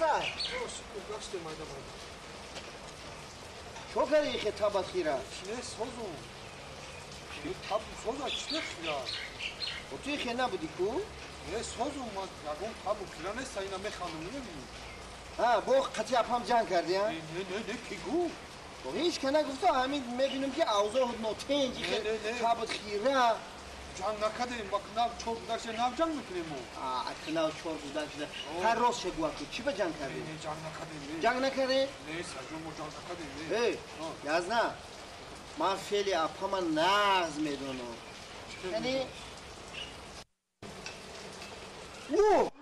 Ҳасай. Шукр, майда майда. Чо кардӣ хе табат хира? Не, созум. Таб соза чӣ хира? О ту хе набудӣ ку? Не, созум, ма ягон табу хира нест, ина механдам, намебинӣ. Ҳа, бо қатъи апам ҷанг кардӣ, а? Не, не, не, ки гуфт? Ҳеҷ ка нагуфта, ҳамин мебинам ки авзоъ нотенҷ хе табат хира. Ҷанг накардем, ба нав чор гузашта нав ҷанг мекунем мо. А, нав чор гузашта. Ҳар рост шегӯ ку, чӣ ба ҷанг кардем? Не, ҷанг накардем. Ҷанг накардем? Не, саҷон, мо ҷанг накардем. Эй, язна. Ман феъли апама нағз медонам. Яъне О!